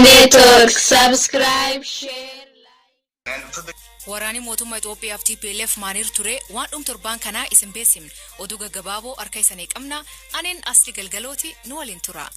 Network. Subscribe, share, like. Waraanni mootummaa Itoophiyaaf TPLF maaniir ture waan dhum torbaan kanaa isin beeksifne. Oduu gaggabaaboo harka isanii qabna. Aneen Asli Galgalooti, nu waliin tura.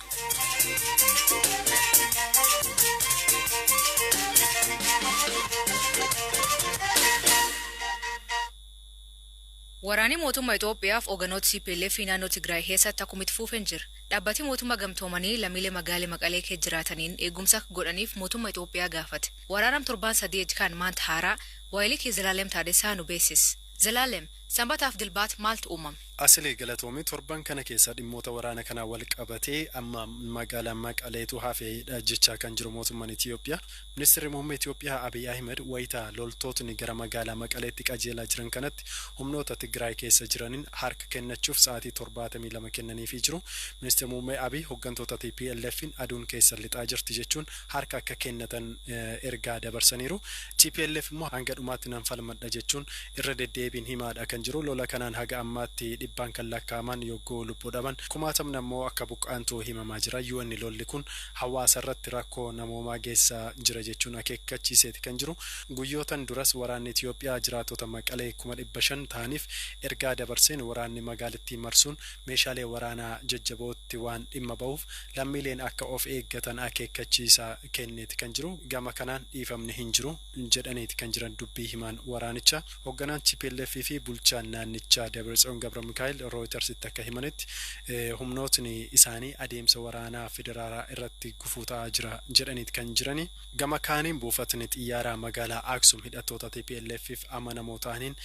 Waraanni mootummaa Itoophiyaaf hoogganoota TPLF naannoo Tigraay keessatti akkumitti fuufeen jira. Dhaabbati mootummaa gamtoomanii lammiilee magaalaa Maqalee keessa jiraataniin eegumsa akka godhaniif mootummaa Itoophiyaa gaafate. Waraanam torbaan 3 kan maanta haaraa waayilii kee Zalaalem Taadessaa nu beeksise. Zalaalem, Sanbataaf Dilbaat maaltu uumame? Asilee, galatoomii. Torban kana keessa dhimmoota waraana kanaa wal qabatee amma magaalaa Maqaleetu hafeedha jechaa kan jiru mootummaan Itiyoophiyaa. Ministeerri muummee Itiyoophiyaa Abiy Ahmed wayitaa loltootni gara magaalaa Maqaleetti qajeelaa jiran kanatti humnoota Tigraay keessa jiraniin harka kennachuuf sa'aatii 72 kennaniifii jiru. Ministeerri muummee Abiy hooggantoota TPLF'n aduun keessa lixaa jirti jechuun harka akka kennatan ergaa dabarsaniiru. TPLF immoo hanga dhumaatti nan falmadha jechuun irra deddeebiin himaadha kan jiru. Lola kanaan haga ammaatti dhibbaan kan lakkaa'aman yogguu lubbuu dhaban, kumaatamni ammoo akka buqqaantu himamaa jira. UN lolli kun hawaasa irratti rakkoo namoomaa geessisaa jira jechuun akeekkachiiseeti kan jiru. Guyyootan duras waraanni Itiyoophiyaa jiraattota Maqalee 500,000 ta'aniif ergaa dabarseen waraanni magaalittii marsuun meeshaalee waraanaa jajjabootti waan dhimma bahuuf lammiileen akka of eeggatan akeekkachiisa kenneeti kan jiru. Gama kanaan dhiifamni hin jiru jedhaniiti kan jiran dubbii himaan waraanichaa. Hoogganaan TPLF fi bulchaan naannichaa Dabratsiyoon Gabra Mikaa'el Rooyitersitti akka himanitti, humnootni isaanii adeemsa waraanaa federaalaa irratti gufuu ta'aa jira jedhaniiti kan jirani. Gama kaaniin buufatni xiyyaaraa magaalaa Aksum hidhattoota TPLF'if amanamoo ta'aniin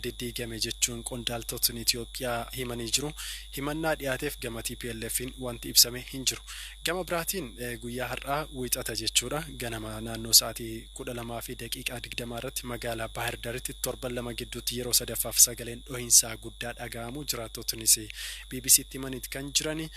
diddiigame jechuun qondaaltotni Itiyoophiyaa himanii jiru. Himannaa dhiyaateef gama TPLF'n wanti ibsame hin jiru. Gama biraatiin guyyaa har'aa, Wiixata jechuudha, ganama naannoo sa'aatii 12:20 irratti magaalaa Baahir Daaritti torban 2 gidduutti yeroo sadaffaaf sagaleen dhohinsaa guddaa dhaga'amu jiraattotnis BBCtti himaniiti kan jirani.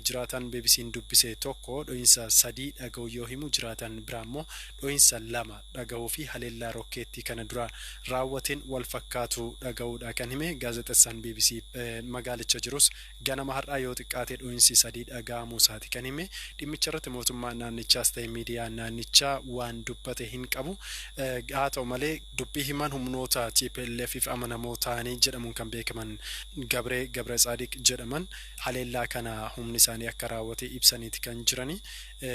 Jiraataan BBC'n dubbise tokko dhohinsa sadii dhaga'uu yoo himu, jiraatan biraa immoo dhohinsa lama dhaga'uu fi haleellaa rokkeettii kana dura raawwateen wal fakkaatu dhaga'uudha kan hime. Gaazexessaan BBC magaalicha jirus ganama har'aa yoo xiqqaate dhohinsi sadii dhaga'amuu isaati kan hime. Dhimmicha irratti mootummaan naannichaas ta'e miidiyaan naannichaa waan dubbate hin qabu. Haa ta'u malee, dubbii himaan humnoota TPLF'if amanamoo ta'anii jedhamuun kan beekaman Gabree Gabratsaadiq jedhaman haleellaa kana humni isaanii akka raawwate ibsaniiti kan jirani.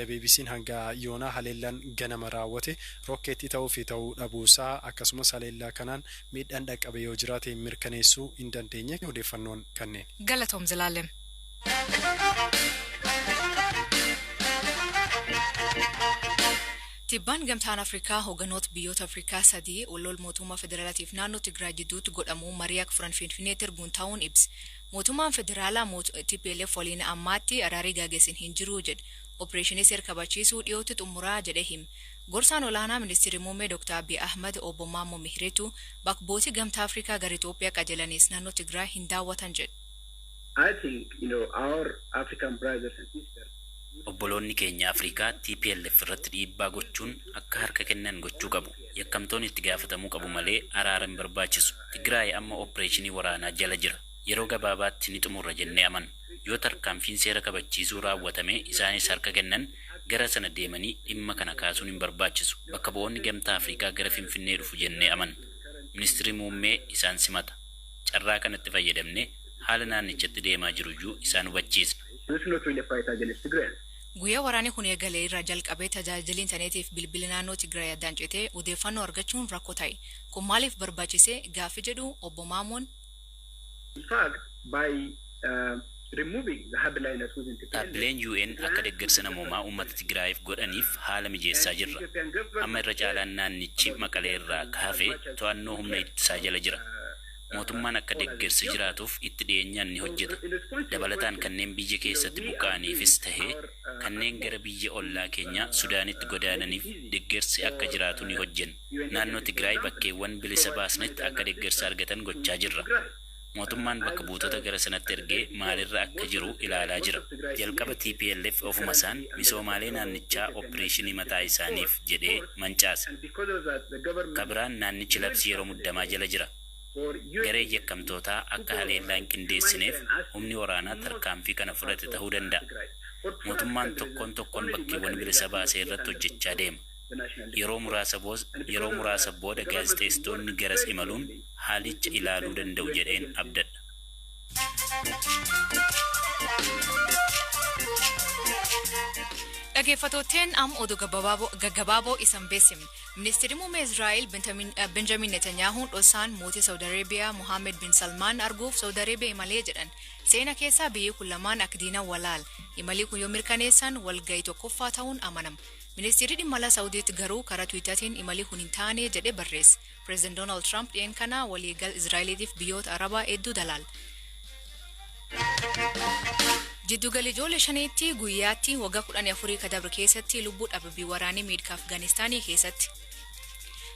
BBC'n hanga yoonaa haleellaan ganama raawwate rokkeettii ta'uu fi ta'uu dhabuusaa, akkasumas haleellaa kanaan miidhaan dhaqqabe yoo jiraate mirkaneessuu hin dandeenye. Odeeffannoon kanneen. Galatoom, Zalaalem. Tibbaan Gamtaan Afrikaa hoogganoota biyyoota Afrikaa sadii wal mootummaa federaalaatiif naannoo Tigraay jidduutti godhamu marii akka furan Finfinneetti erguun ta'uun ibse. Mootummaan federaalaa TPLF waliin ammaatti araarii gaggeessin hin jiru jedhe. Opereeshinii seera kabachiisuu dhiyootti xumuraa jedhee hime. Gorsaan olaanaa ministeerri muummee Dr. Abiy Ahmad obbo Maammoo Mihreetu bakka bu'ooti Gamtaa Afrikaa gara Itoophiyaa qajeelanis naannoo Tigraay hin daawwatan jedhe. I think our African brothers and sisters Obboloonni keenya Afrikaa TPLF irratti dhiibbaa gochuun akka harka kennan gochuu qabu. Yakkamtoonni itti gaafatamuu qabu malee araara hin barbaachisu. Tigraay amma opereeshinii waraanaa jala jira. Yeroo gabaabaatti ni xumurra jennee amanna. Yoo tarkaanfiin seera kabachiisuu raawwatame isaanis harka kennan, gara sana deemanii dhimma kana kaasuun hin barbaachisu. Bakka bu'oonni Gamtaa Afrikaa gara Finfinnee dhufu jennee amanna. Ministirri muummee isaan simata. Carraa kanatti fayyadamnee haala naannichatti deemaa jiruyyuu isaan hubachiisna. Let's not really fight against Tigray. Guyyaa waraanni kun eegalee irraa jalqabee tajaajilli intarneetiif bilbila naannoo Tigraay addaan citee odeeffannoo argachuun rakkoo ta'e. Kun maaliif barbaachise gaaffii jedhu obbo Maamoon. In fact, by removing the hardliners within TPLF, Dhaabbileen UN akka deeggarsa namoomaa uummata Tigraayiif godhaniif haala mijeessaa jirra. Amma irra caalaan naannichi Maqalee irraa kaafee to'annoo humna ittisaa jala jira. Mootummaan akka deeggarsi jiraatuuf itti dhiyeenyaan ni hojjeta. Dabalataan kanneen biyya keessatti buqqa'aniifis tahee kanneen gara biyya ollaa keenyaa Sudaanitti godaananiif deeggarsi akka jiraatu ni hojjenna. Naannoo Tigraay bakkeewwan bilisa baasnetti akka deeggarsa argatan gochaa jirra. Mootummaan bakka buutota gara sanatti ergee maalirra akka jiru ilaalaa jira. Jalqaba TPLF ofuma isaan misoomaalee naannichaa opereeshinii mataa isaaniif jedhee mancaase. Kabiraan naannichi labsii yeroo muddamaa jala jira. Garee yakkamtootaa akka haleellaa hin qindeessineef humni waraanaa tarkaanfii kana fudhate ta'uu danda'a. Mootummaan tokkoon tokkoon bakkeewwan bilisa baasee irratti hojjechaa deema. Yeroo muraasa booda gaazexeessitoonni garas imaluun haalicha ilaaluu danda'u jedheen abdadha. Dhaggeeffattootteen amma oduu gaggabaaboo isan beeksifne. Ministeerri muummee Israa'el Benjamin Netanyaahuun dhosaan mootii Saawud Areebiyaa Mohaammed bin Salmaan arguuf Saawud Areebiyaa imalee jedhan. Seena keessaa biyyi kun lamaan akka diina walaal. Imalii kun yoo mirkaneessan walga'ii tokkoffaa ta'uun amanama. Ministeerri dhimma alaa Saawudiitti garuu karaa Tiwiitaatiin imalii kun hin taane jedhee barreesse. Pireezidaant Doonaald Tiraamp dhiyeen kana waliigal Israa'eliitiif biyyoota Arabaa hedduu dalaal. Jidduugalli ijoollee shaniitti guyyaatti waggaa 14 ka dabre keessatti lubbuu dhabbii waraanii miidhaa Afgaanistaanii keessatti.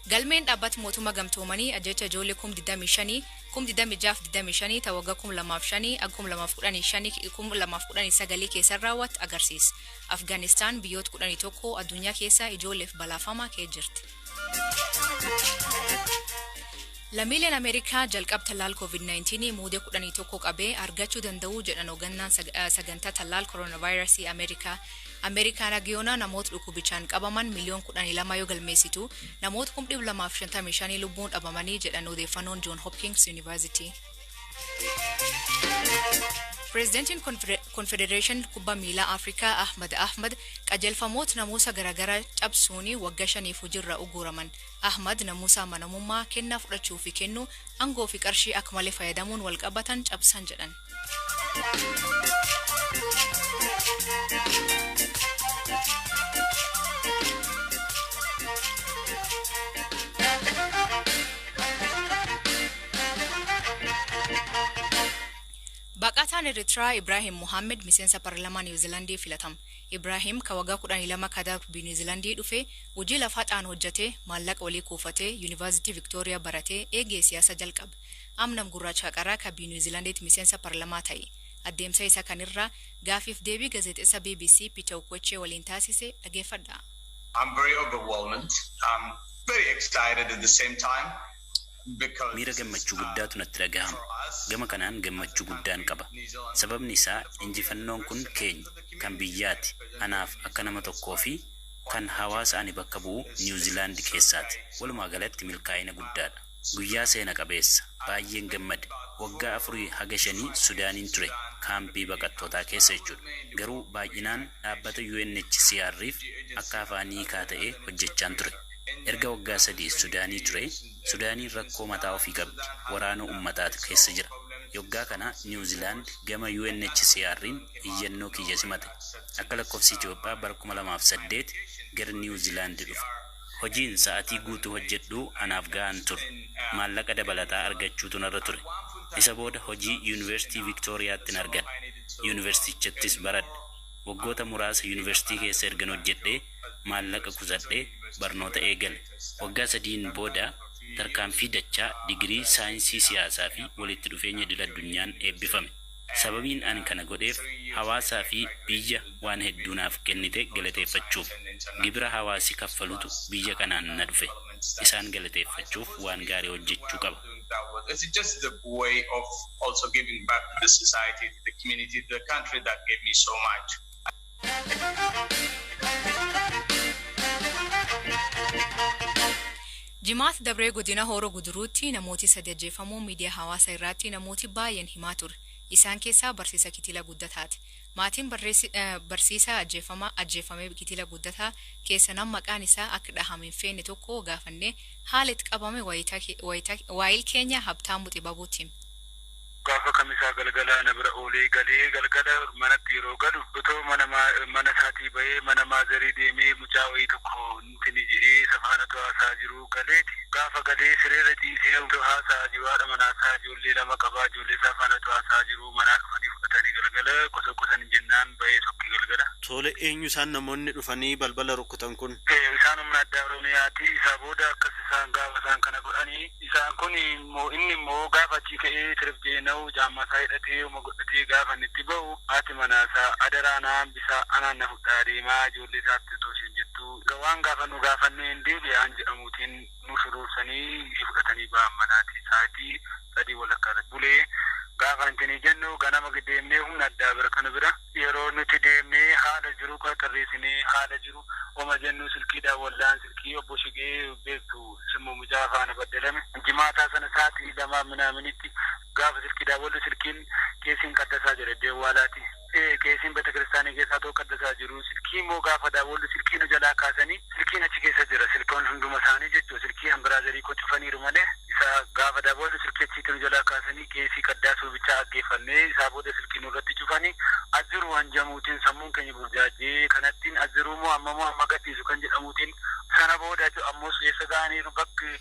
Galmeen dhaabbata mootummaa gamtoomanii ajjecha ijoollee 25,000 26,025 ta waggaa 2005 2015 2019 keessa raawwatte agarsiisa. Afgaanistaan biyyoota 11 addunyaa keessa ijoolleef balaafamaa kee jirti. Lammiileen Ameerikaa jalqaba tallaal COVID-19 muudee 11 qabee argachuu danda'u jedhan hoogganaan sagantaa tallaal koronaavaayirasii Ameerikaa. Ameerikaan agiyoonaa namoota dhukkubichaan qabaman miliyoon 12 yoo galmeessitu, namoota 255 lubbuun dhabamanii jedhan odeeffannoon John Hopkins University. Pireezidantiin Konfedereeshinii Kubbaa Miilaa Afrikaa Ahmad Ahmad qajeelfamoota namuusa garaagaraa cabsuun waggaa 5f hojiirra ugguraman. Ahmad namuusa amanamummaa, kennaa fudhachuu fi kennuu, aangoo fi qarshii akka malee fayyadamuun wal qabatan cabsan jedhan. Baqataan Eertiraa Ibraahim Mohaammed miseensa paarlaamaa Niwuziilaandii filatama. Ibraahim ka waggaa 12 kadaa Niwuziilaandii dhufe, hojii lafaa xaan hojjetee maallaqa walii kuufatee Yuunivarsiitii Viktooriyaa baratee eegee siyaasa jalqabe. Amnam gurraacha qaraa ka Niwuziilaandiitti miseensa paarlaamaa ta'e. Adeemsa isa kanirraa gaafiif deebii gaazexeessa BBC Peter Okochee waliin taasise dhageeffadha. I'm very overwhelmed. I'm very excited at the same time. Miira gammachuu guddaatu natti dhagahama. Gama kanaan gammachuu guddaan qaba. Sababni isaa injifannoon kun keenya, kan biyyaati. Anaaf akka nama tokkoo fi kan hawaasa ani bakka bu'u Niwuziilaandi keessaati. Walumaa galatti milkaa'ina guddaadha. Guyyaa seena qabeessa. Baay'een gammade. Waggaa 4 haga 5 Sudaaniin ture. Kaampii baqattootaa keessa jechuudha. Garuu baay'inaan dhaabbata UNHCR'if akka afaanii hiikaa ta'ee hojjechaan ture. Erga waggaa 3 Sudaanii ture, Sudaaniin rakkoo mataa ofii qabdi. Waraana uummataatu keessa jira. Yoggaa kana Niwuziilaand gama UNHCR'n iyyannoo kiyya simate. Akka lakkoofsi Itoophiyaa bara 2008 gara Niwuziilaand dhufe. Hojiin sa'atii guutuu hojjedhu anaaf ga'an ture. Maallaqa dabalataa argachuutu narra ture. Isa booda hojii Yuunivarsiitii Viktooriyaatti argadhe. Yuunivarsiitichattis baradhe. Waggoota muraasa yuunivarsiitii keessa ergan hojjedhee maallaqa kusadhee barnoota eegale. Waggaa 3n booda tarkaanfii dachaa digirii saayinsii siyaasaa fi walitti dhufeenya idil addunyaan eebbifame. Sababiin ani kana godheef hawaasaa fi biyya waan hedduu naaf kennite galateeffachuuf. Gibira hawaasi kaffalutu biyya kanaan na dhufe. Isaan galateeffachuuf waan gaarii hojjechuu qaba. It's just the way of also giving back to the society, to the community, to the country that gave me so much. Jimaata dabree godina Hooroo Guduruutti namooti sadi ajjeefamuu miidiyaa hawaasaa irratti namooti baay'een himaa ture. Isaan keessaa barsiisa Kitila Guddataati. Maatiin barsiisaa ajjeefamee Kitila Guddataa keessa nam maqaan isaa akka dhahame hin feene tokko gaafannee haala itti qabame waayil keenya Habtaamuu Xibabuutti hime. Gaafa kamisaa galgala na bira oolee galee, galgala manatti yeroo galu, otoo mana isaatii bahee mana maazarii deemee mucaa wayii tokko nuti ni jedhee safaana haasaa jiru galeeti. Gaafa galee sireerra ciisee otoo haasaa jiru, haadha manaasaa ijoollee lama qabaa, ijoollee isaa faana otoo haasaa jiru manaa dhufanii fudhatanii galgala qosa qosan jennaan bahee tokki galgala. Tole, eenyu isaan namoonni dhufanii balbala rukutan kun? Isaan humna addaa Oromiyaati. Isaa booda akkas isaan gaafa isaan kana godhanii, isaan kun immoo inni immoo gaafa achii ka'ee tirif jeena'u jaammaa isaa hidhatee uma godhatee gaafa inni itti bahu, haati manaasaa adaraa na hambisaa, anaan na fudhaa deemaa ijoollee isaatti otoo isheen jettu, waan gaafa nu gaafannee hin deebi'aan jedhamuutiin nu shuruursanii fudhatanii ba'an manaati. Sa'aatii 3:30 irratti bulee gaafa intini jennu ganama deemnee humna addaa bira kana bira yeroo nuti deemnee Utuma jennu silkiidhaan wallaan silkii obbo Shigee beektu simmu mucaa faana baddalame. Jimaataa sana sa'aatii 2 minaaminitti gaafa silkiidhaan wallu silkiin keessiin qaddasaa jira iddoo awwaalaati. Keessiin beeta kiristaanii keessaa ta'u qaddasaa jiru. Silkii immoo gaafa daawwallu silkii nu jalaa kaasanii silkiin achi keessa jira. Silkoon hunduma isaanii jechuudha. Silkii hanbiraazarii koo cufaniiru malee isa gaafa daawwallu silkii achiitti nu jalaa kaasanii keessii qaddaasuu bichaa dhaggeeffannee isaa booda silkii nurratti cufanii as jiru waan jamuutiin sammuun keenya burjaajee kanattiin as jiru moo amma moo amma gadhiisu kan jedhamuutiin sana booda ammoo keessa ga'aniiru bakki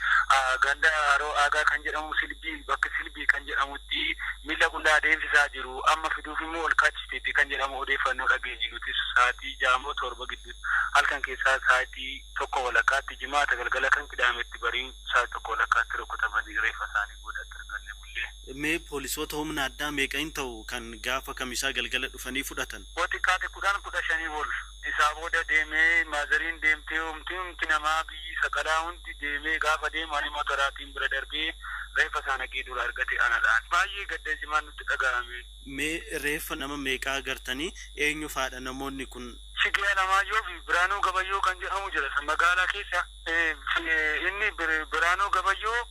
ganda haroo aagaa kan jedhamu silbii bakki silbii kan jedhamutti miila qullaa adeemsisaa jiru. Amma fiduuf immoo ol kaachifteetti kan jedhamu odeeffannoo dhageenye. Nutis sa'aatii 6 moo 7 gidduutti halkan keessaa sa'aatii 1:30tti jimaata galgala kan qidaametti barii sa'aatii 1:30tti rukutamanii reeffa isaanii boodatti arganne bullee. Mee poolisoota humna addaa meeqa hin ta'u kan gaafa kamisaa galgala dhufanii fudhatan? Xiqqaate 10 15 ol. Isaa booda deemee maazariin deemtee homti humti namaa biyyi saqalaa hundi deemee gaafa deemu ani motoraatiin bira darbee reeffa isaa naqee dura argate anadhaan. Baay'ee gadda cimaan nutti dhaga'ame. Mee reeffa nama meeqaa agartanii, eenyu faadha namoonni kun? Shigee Alamaayyoo fi Biraanuu Gabayyoo kan jedhamu jira magaalaa keessa. Inni Biraanuu Gabayyoo,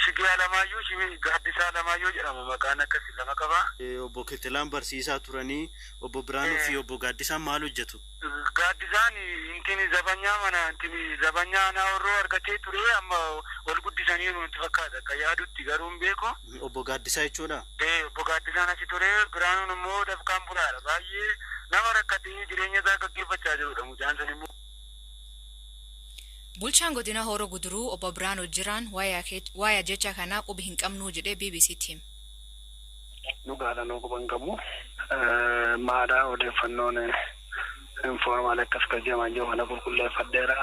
Shigee Alamaayyoo, Gaaddisaa Alamaayyoo jedhama, maqaan akkasii lama qaba. Obbo Kitilaan barsiisaa turanii, obbo Biraanuu fi obbo Gaaddisaan maal hojjetu? Gaaddisaan intini zabanyaa mana intini zabanyaa anaa horroo argatee ture, amma ol guddisaniiru nutti fakkaata akka yaadutti, garuu hin beeku. Obbo Gaaddisaa jechuudha? Obbo Gaaddisaan achi ture, Biraanuun immoo dafqaan bulaadha. Baay'ee nama rakkatee jireenya isaa gaggeeffachaa jirudha mucaan sun immoo. Bulchaan godina Hooroo Guduruu obbo Biraanuu Jiraan waa'ee jecha kanaa qubi hin qabnu jedhee BBCtti hime. Dhugaadha, nu quba hin qabu. Maadhaa odeeffannoon informal akkas kan jedhaman jiru kana qulqulleeffadheera.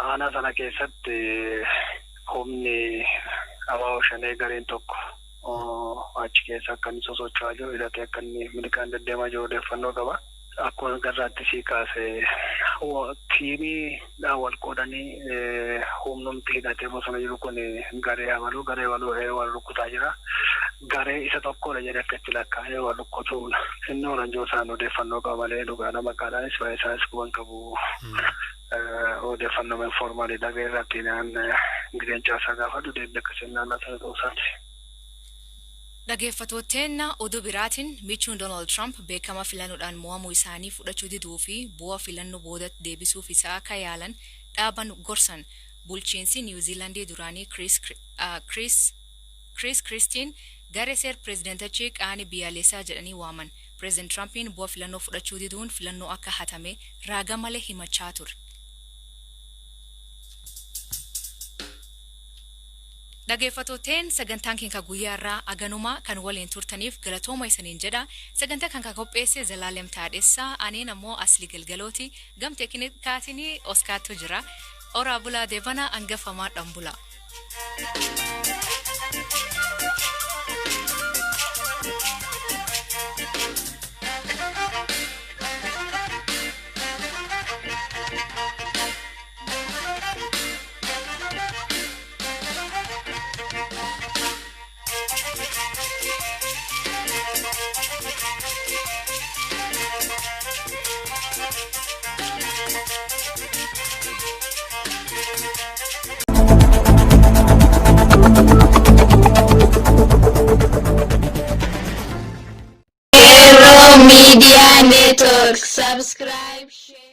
Aanaa sana keessatti humni ABO Shanee gareen tokko achi keessa akka inni sosocho'aa jiru, hidhatee akka inni miliqaan deddeemaa jiru odeeffannoo qaba. Akkuma garraatti sii kaase, tiimii wal qoodanii humnumti hidhatee bosona jiru kun garee abaluu garee waluu wal rukkutaa jira. Garee isa tokkodha jedhee akka itti lakkaa'ee wal rukkutuun inni oranjoo isaan odeeffannoo qaba malee dhugaadha, maqaadhaanis waa'ee isaanis quban qabu. Odeeffannoo informal dhagee irratti naan gireen caasaa gaafadhu deebii akkasii naannoo sana ta'uu isaati. Dhaggeeffattootni, oduu biraatiin michuun Doonaald Tiraamp beekama filannoodhaan mo'amuu isaanii fudhachuu diduu fi bu'aa filannoo boodatti deebisuuf isaa akka yaalan dhaaban gorsan. Bulchiinsi Niwuziilandii duraanii Chris Christiin garee seer pireezidentichi qaanii biyyaalessaa jedhanii waaman. Pireezident Tiraampiin bu'aa filannoo fudhachuu diduun filannoo akka hatame raaga malee himachaa ture. Dhaggeeffattooteen, sagantaan keenya guyyaa irraa aganuma. Kan waliin turtaniif galatooma isaniin jedha. Sagantaa kan qopheesse Zalaalem Taadhessaa, aniin ammoo Asli Galgalooti, gam teeknikaatiin Oskaattu jira. Oraa bulaa deebana hangafamaa dhambula. Media Network. Subscribe, share.